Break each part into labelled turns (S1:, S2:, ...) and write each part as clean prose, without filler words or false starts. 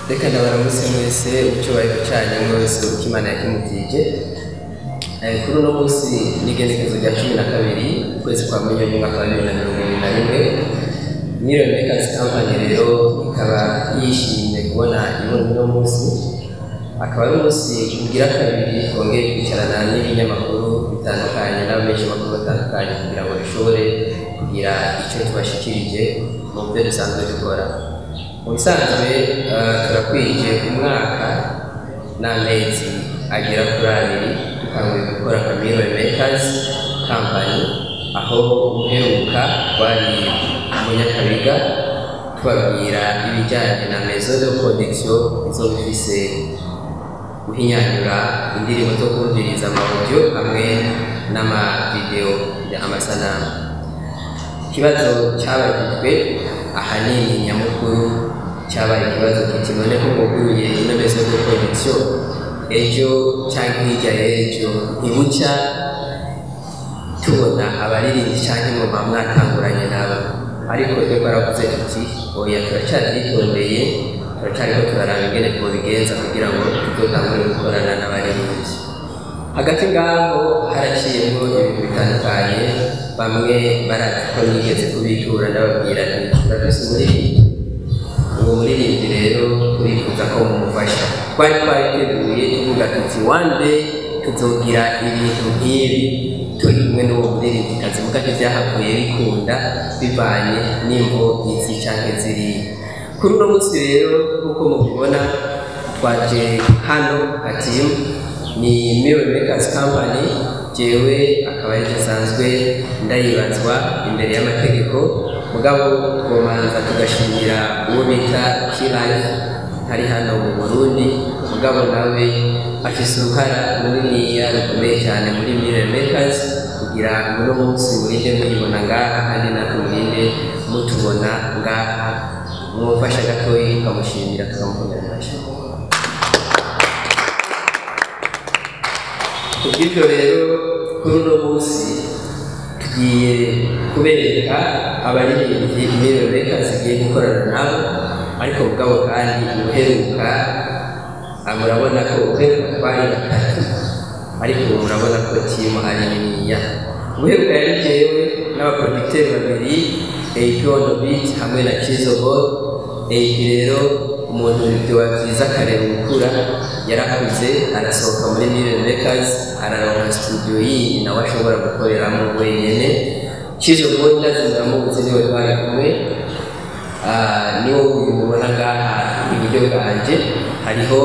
S1: Reka ndabaramutse mwese mu cyubahiro cyanyu, umwe wese uko Imana yakimutije. Kuri uno munsi n'igenekezo rya 12 ukwezi kwa Munyonyo, umwaka wa 2021, Million Makers Company rero ikaba yishimiye kubona ibona uno munsi, akaba ari umunsi ugira kabiri twongeye kwicarana n'ibinyamakuru bitandukanye n'abamenyeshamakuru batandukanye kugira ngo dushobore kugira icyo tubashikirije mu byo dusanzwe dukora. Mu bisanzwe turakwije umwaka n'amezi agera kuri 2 dutanguye gukora nka Million Makers Company, aho uheruka twari mu Nyakabiga tubabwira ibijyanye na maison de production izoba ifise guhinyanyura indirimbo zo kumviriza, ama audio hamwe n'ama vidéo, amasanamu. Ikibazo cyabagijwe ahanini nyamukuru cyabaye ikibazo kiti: "None ko mwuguruye ino maison de production, ejo cyangwa hirya y'ejo ntibuca tubona abaririmbyi cyangwa muba mwatanguranye nabo?" Ariko twe twaravuze tuti: "Oya, turacabyitondeye, turacariko turaraba ingene twobigenza kugira ngo tuzotangure gukorana n'abaririmbyi." Hagati ngaho haraciyemo ibintu bitandukanye. Bamwe barazi ko nigeze kubitura, ndababwira nti: "Turafise umuririmbyi, uwo muririmbyi rero turifuza ko mumufasha." Twari twabiteguye tuvuga tuti: "One day tuzogira ibintu nk'ibi turi kumwe n'uwo muririmbyikazi." Muga ntibyahavuye bikunda bivanye n'imvo izi canke ziriya. Kuri uno munsi rero, nk'uko mubibona, twaje hano nka team, ni Million Makers Company, jewe akaba ari nsanzwe ndayibazwa imbere y'amategeko. Mugabo twomanza tugashimira uwo bita Kilife, ari hano mu Burundi, mugabo nawe afise uruhara runiniya rukomeye cyane muri Million Makers kugira ngo uno munsi murinde muyibona ngaha kandi natwe murinde mutubona ngaha. Mwumfasha gatoyi tukamushimira, tukamukomera amashyi. Kubw'ibyo rero, kuri uno munsi tugiye kubereka abaririmbyi Million Makers zigiye gukorana nabo. Ariko mugabo kandi uheruka, murabona ko uheruka twari batatu, ariko ubu murabona ko team ari niniya. Uheruka yari jewe n'aba producteur babiri, AP on the beat hamwe na Chizo Boy. AP rero, umuntu byoba byiza akareba gukura, yarakuze arasohoka muri Million Makers, araronka studio yindi nawe ashobora gukoreramo wenyene. Chizo Boy ndazi muramuzi, niwe twari kumwe. Niwo uyu mubona ngaha iburyo bwanje. Hariho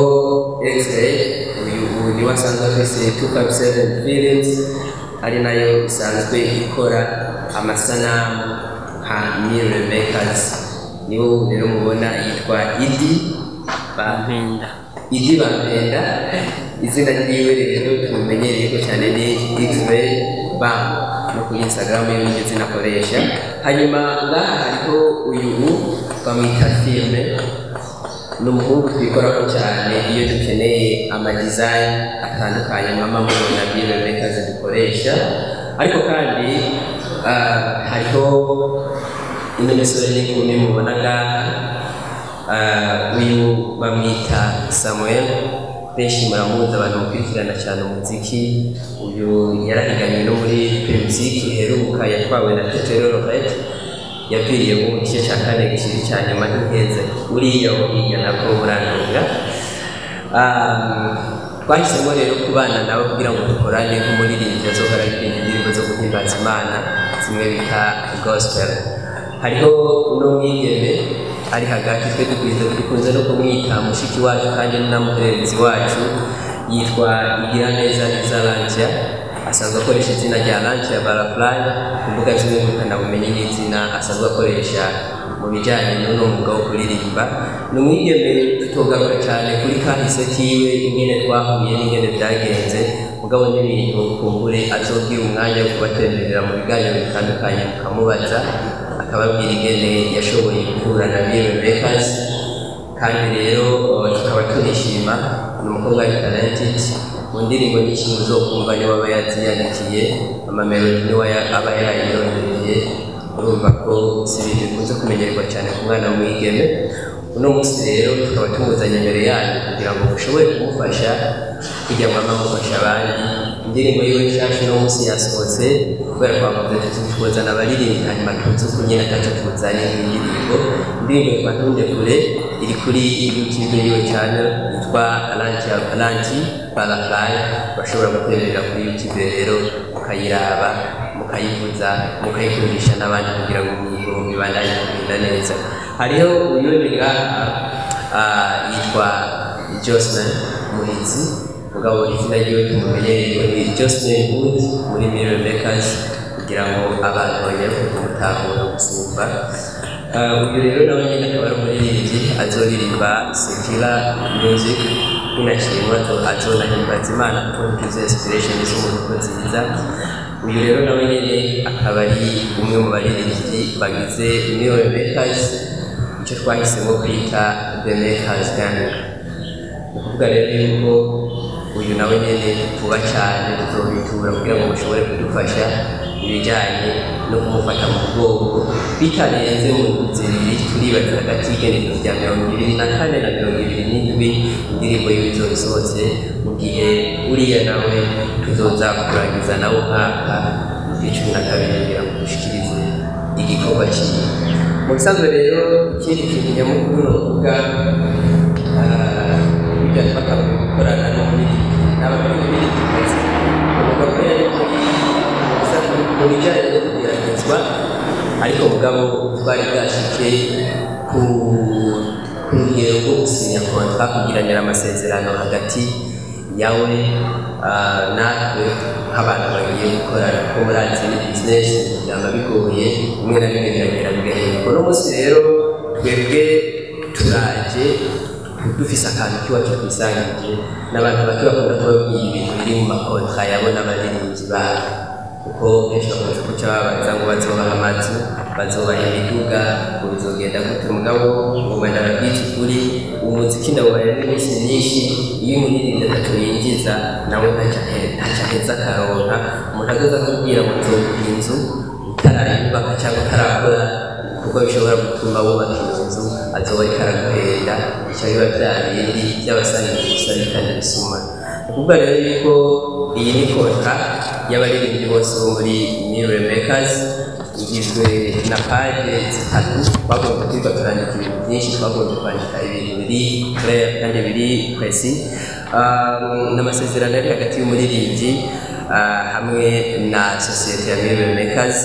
S1: X-Ray, uyu niwe asanzwe afise 257 Films, ari nayo isanzwe ikora amasanamu nka Million Makers. Niwo rero mubona yitwa Idi
S2: Bampenda.
S1: Idi Bampenda. Izina ryiwe rero tumumenyereye ko cyane ni X-Ray Bam, no kuri Instagram yiwe niryo zina akoresha. Hanyuma ngaha hariho uyu bamwita Filme, ni umuhungu twikorako cyane iyo dukeneye ama design atandukanye mwama mubona Million Makers dukoresha. Ariko kandi hariho ino misore n'inkumi mubona ngaha. Uyu bamwita Samuel, benshi muramuzi, abantu mukurikirana cyane umuziki. Uyu yarahiganywe no muri Primusic iheruka yatwawe na Tetero Lorette, yapfiriye mu gice cya kane gishiri cya nyuma ntiheze uriya wo hirya nako murantunga. Twahisemo rero kubana nawe kugira ngo dukorane nk'umuririmbyi azohora aririmba indirimbo zo guhimbaza Imana, zimwe bita gospel. Hariho uno mwigeme ari hagati, twe dukunze no kumwita mushiki wacu kandi n'umuhererezi wacu, yitwa Igiraneza Izalantia, asanzwe akoresha izina rya Lantia Barafly ku mbuga z'ingurukanabumenyi, n'izina asanzwe akoresha mu bijyanye n'uno mwuga wo kuririmba. Ni umwigeme tutogaruka cyane kuri kahise kiwe, ingene twahuye n'ingene byagenze, mugabo n'ibintu kumbure azobwira umwanya wo kubatemberera mu biganiro bitandukanye, mukamubaza akababwira ingene yashoboye guhura na Million Makers. Kandi rero tukaba tunishima, ni umukobwa ari talented mu ndirimbo nyinshi muzokumva niwe aba yaziyandikiye, ama melody niwe aba yayirondereye. Urumva ko si ibintu bikunze kumenyerwa cyane ku mwana w'umwigeme. Uno munsi rero tukaba tumuzanye imbere yanyu kugira ngo mushobore kumufasha kugira ngo amufashe abandi. Indirimbo yiwe nshasha uno munsi yasohotse kubera twavuze tuti twozana abaririmbyi hanyuma tuzi uko nyene ataco tuzanye nk'indirimbo. Indirimbo yitwa Ntundekure, iri kuri YouTube yiwe channel yitwa Alanti Butterfly. Bashobora guterera kuri YouTube rero mukayiraba, mukayivuza, mukayikundisha n'abandi kugira ngo imihigo ibandanye kugenda neza. Hariho uyundi ngaha yitwa Jocelyn Muhizi, mugabo izina ryiwe tumumenyereye ni Jocelyn Wood muri Mirror Makers, kugira ngo abantu bagere kumutahura gusumba. Uyu rero nawe nyine akaba ari umuririmbyi azoririmba secular music, binashimwa azonahimbaza Imana kuko ntizo inspiration z'umuntu ko nziza. Uyu rero nawe nyine akaba ari umwe mu baririmbyi bagize Mirror Makers, icyo twahisemo kwita The Makers Gang. Ni ukuvuga rero yuko uyu nawe nyene vuba cyane tuzobitura kugira ngo mushobore kudufasha ibijyanye no kumufata mu mugongo bitarenze mu 2. Turibaza hagati y'igenekerezo rya 24 na 27 indirimbo yiwe izoba isohotse, mu gihe uriya nawe tuzoza kurangiza nawe umwaka mu 12 kugira ngo dushikirize igikorwa cyiwe. Mu bisanzwe rero ikindi kintu nyamukuru novuga, burya twatanguye gukorana n'umuririmbyi n'abamuririmbyikazi, uvuga ko yari mu bijyanye no kugeragezwa, ariko mugabo twari bwashike ku rugero rwo gusinya contrat, kugiranira amasezerano hagati yawe natwe nk'abantu bagiye gukorana, kuko murazi ni business byaba bigoye, rimwe na rimwe biragera bigahinduka. Uno munsi rero twebwe turaje dufise akantu k'iwacu twisangije n'abantu bake bakunda kubabwira ibintu biri mu ma contrat yabo n'abaririmbyi babo, kuko benshi bakunze kuca babaza ngo bazobaha amazu, bazobaha imiduga, ngo bizogenda gute. Mugabo ngo ndababwiza ukuri, umuziki ndawuhaye n'iminsi myinshi, iyo umuririmbyi ataco yinjiza nawe ntaco aheza akaronka. Umuntu azoza akubwira ngo nzoguha inzu utarayubaka cyangwa utarakora ibikorwa bishobora gutuma wubaka iyo nzu, azoba ariko araguhenda, bica biba bya bindi by'abasangiye gusa bitari bisuma. Ni ukuvuga rero yuko iyi ni contrat y'abaririmbyi bose bo muri Mirror Makers, igizwe na page 3. Twagombye kwiga turandika ibintu byinshi, twagombye kwandika ibintu biri clair kandi biri précis. N'amasezerano ari hagati y'umuririmbyi hamwe na sosiyete ya Mirror Makers.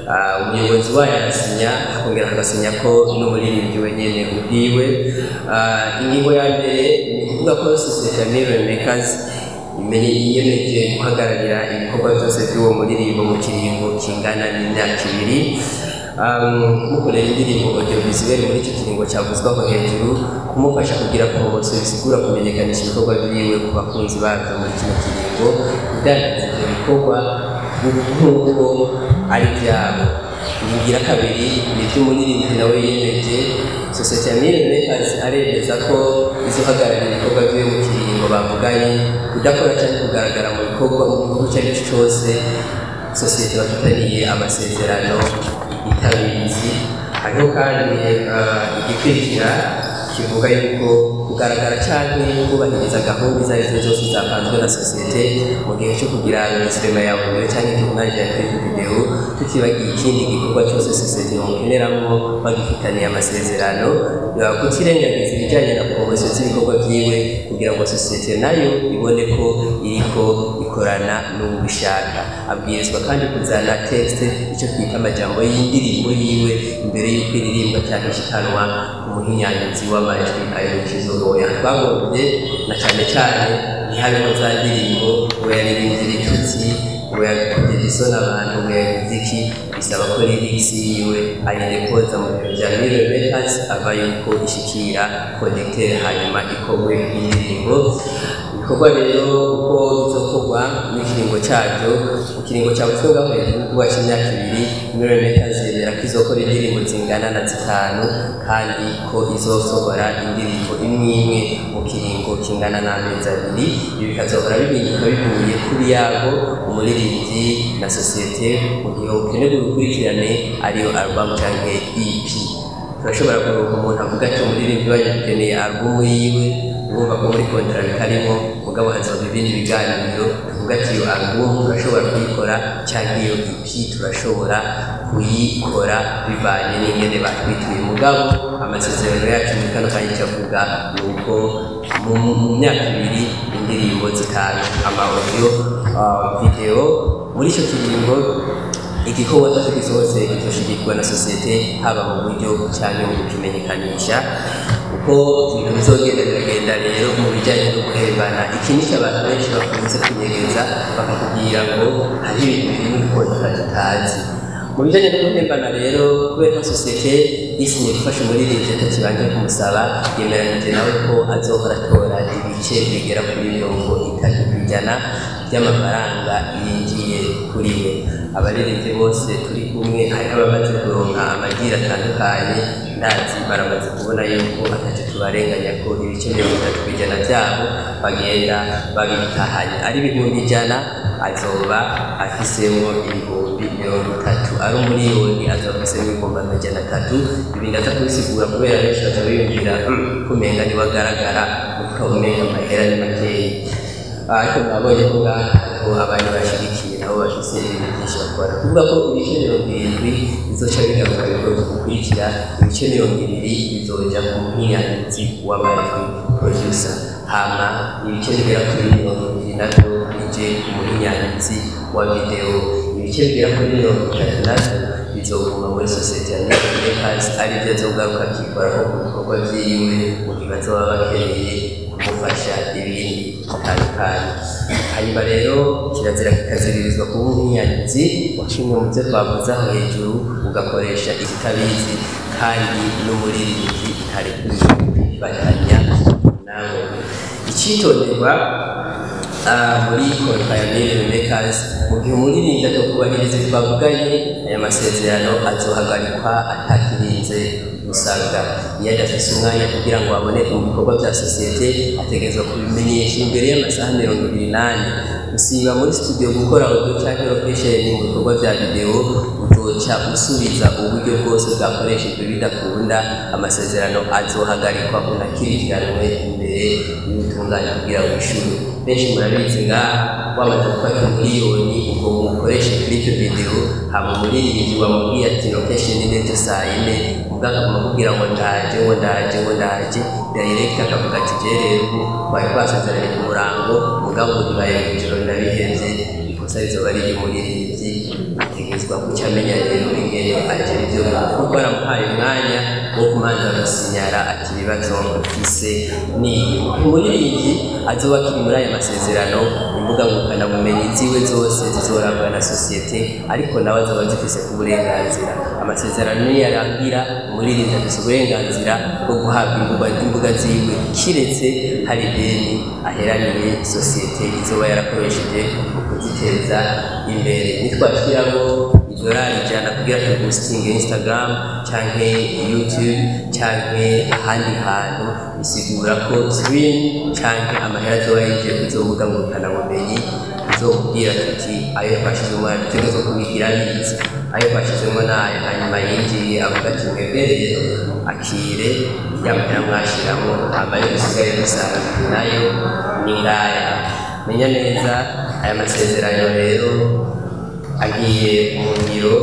S1: Umuyobozi wayo arasinya, akongera akagasinya ko n'umuririmbyi wenyene ubwiwe. Ingingo ya mbere ni ukuvuga ko sosiyete ya Mirror Makers imenye yiyemeje guhagararira ibikorwa byose by'uwo muririmbo mu kiringo kingana n'imyaka 2, kumukorera indirimbo audiovisuel muri icyo kiringo cyavuzwe aho hejuru, kumufasha kugira promotion bisigura kumenyekanisha ibikorwa byiwe ku bakunzi babyo muri kino kiringo, kudandaza ivyo bikorwa nk'uko ari ibyabo. Ingingo kabiri ni iby'umuririmbyi nawe yiyemeje. Sosiyete ya Mirror Makers aremeza ko izohagararira ibikorwa byiwe mu kiringo bavuganye, kudakora cyangwa kugaragara mu bikorwa mu gihugu icyo ari cyo cyose sosiyete bafitaniye amasezerano itabizi. Hariho kandi igikurikira kivuga yuko kugaragara cyangwa kubahiriza gahunda izo ari zo zose zapanzwe na sosiyete mu gihe cyo kugira enregistrement ya audio cyangwa tournage ya clip video, tutibagiye ikindi gikorwa cyose sosiyete yomukeneramo bagifitaniye amasezerano, kutirengagiza ibijyanye na promotion z'ibikorwa byiwe kugira ngo sosiyete nayo ibone ko iriko ikorana n'uwubishaka. Abwirizwa kandi kuzana texte, icyo twita amajambo y'indirimbo yiwe, imbere y'uko iririmbwa cyangwa ishikanwa ku muhinyanyuzi w'amajwi ayo kizogoya. Twagombye na cyane cyane ntihabeho za ndirimbo ngo yaririmbye ibitutsi, ngo yakugira isoni abantu, ngo yagize iki. Bisaba ko lyrics yiwe ayirekoza mu biro bya Mirror Makers ava yuko ishikira producteur, hanyuma ikorwe indirimbo. Ibikorwa rero uko bizokorwa n'ikiringo cyabyo, mu kiringo cyavuzwe ngaho hejuru kuba cy'imyaka 2, Mirror Makers yemera ko izokora indirimbo zingana na 5, kandi ko izosohora indirimbo imwe imwe mu kiringo kingana n'amezi 2. Ibi bikazohora bihinduka bivuye kuri yabo umuririmbyi na sosiyete mu gihe ukenerwa urukurikirane ariyo album canke EP. Turashobora kuronka umuntu avuga ati umuririmbyi waje dukeneye album yiwe, urumva ko muri contrat bitarimo, mugabo hazoba ibindi biganiro tuvuga ati iyo album turashobora kuyikora canke iyo EP turashobora kuyikora bivanye n'ingene batwituye. Mugabo amasezerano yacu muri kano kanya icyo avuga ni uko mu myaka 2 indirimbo 5, ama audio, video. Muri ico kiringo igikorwa cyose gisohotse kizoshigikirwa na sosiyete, haba mu buryo canke mu kukimenyekanisha. Uko ibintu bizogenda biragenda rero mu bijyanye no guhembana, iki nico abantu benshi bakunze kunyegeza, bakakubwira ngo hari ibintu biri muri contrat tutazi. Mu bijyanye no guhembana rero, kubera ko sosiyete yisinye gufasha umuririmbyi atakibanje kumusaba, yemeranije nawe ko azohora atora ibice bigera kuri 30% by'amafaranga yinjiye kuri we. Abaririmbyi bose turi kumwe, hari abamaze kuronka amagira atandukanye, ndazi baramaze kubona yuko ataco tubarenganya, ko ibice 30% byabo bagenda babitahanye. Ari 100,000 azoba afisemwo 30,000, ari 1,000,000 azoba afisemwo 300,000. Ibi ndaza kubisigura kubera benshi baca biyumvira kumenga niwagaragara umenga amahera ni makeyi, ariko mwabonye ko ngaha hariho abandi bashigikiye nabo bafise ibintu byinshi bakora. Kuvuga ko ibice 70 bizoca bigaruka bikorwa gukurikira, ibice 20 bizoja ku muhinyanyizi w'amajwi, producer, hama ibice bigera kuri 20 navyo bije ku muhinyanyizi wa video, ibice bigera kuri 30 navyo bizoguma muri sosiyete ya Music Makers, arivyo azogaruka akikorako ku bikorwa vyiwe mu gihe bazoba bakeneye kumufasha ibindi bitandukanye. Hanyuma rero kirazira kikaziririzwa kuba umuhinyanyizi wa kimwe mu byo twavuze aho hejuru ugakoresha ikitabizi, kandi n'umuririmbyi ntarekuriwe kwifatanya nawe. Icitonderwa muri contrat ya Million Makers, mu gihe umuririmbyi atokubahiriza ibyo twavuganye, aya masezerano azohagarikwa atakirinze gusabwa. Iyo adafise umwanya kugira ngo aboneke mu bikorwa bya sosiyete, ategerezwa kubimenyesha imbere y'amasaha 24. Gusiba muri studio gukora audio canke location mu bikorwa bya video, uzoca usubiza uburyo bwose bwakoreshejwe. Bidakunda, amasezerano azohagarikwa unakirikiranwe imbere y'ubutungane kugira wishure. Benshi murabizi ngaha, wamaze gufata 1,000,000 ubwo mukoreshe clip video, hama umuririmbyi wamubwiye ati location ni ejo saa 4, mugabo akaguma akubwira ngo ndaje, ngo ndaje, ngo ndaje, director akavuga ati je rero ubu twari twasezeranye ku murango, mugabo bibaye mw'ijoro ndabihenze. Ikosa rizoba riri umuririmbyi, ategerezwa guca amenya rero ingene agera ivyo bintu, kuko baramuhaye umwanya wo kumanza gusinyara ati ibibazo mfise ni umuririmbyi azoba akiri muri aya masezerano, imbuga ngurukanabumenyi ziwe zose zizorabwa na sosiyete, ariko nawe azoba azifise ku burenganzira. Amasezerano niyarangira, umuririmbyi afise uburenganzira bwo guhabwa imbuga ziwe, kiretse hari ideni aheraniye sosiyete izoba yarakoresheje mu kuziteza imbere. Nitwashiramo $100 kugira tuboostinge Instagram canke YouTube canke ahandi hantu, bisigura ko stream canke amahera azoba yinjiye kuri izo mbuga ngurukanabumenyi tuzokubwira tuti ayo twashizemo dutegerezwa kubigira bizi, ayo twashizemo nayo hanyuma yinjiye, avuga ati mwebwe rero akire ya mahera mwashiramo, hama ayo dusigaye dusanzwe nayo ni ngaya. Menya neza aya masezerano rero agiye mu ngiro,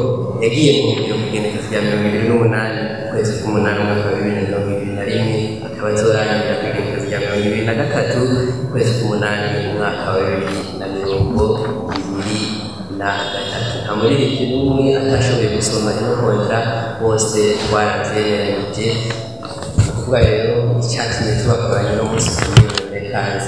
S1: yagiye mu ngiro ku igenekerezo rya 28 ukwezi k'umunani umwaka wa 2021, akaba azorangira ku igenekerezo rya 23 ukwezi k'umunani umwaka wa 2023. Nta muririmbyi n'umwe atashoboye gusoma ino contrat, bose twaravyemeranije. Kuvuga rero icyatumye tubakoranya no munsi kuri Makers,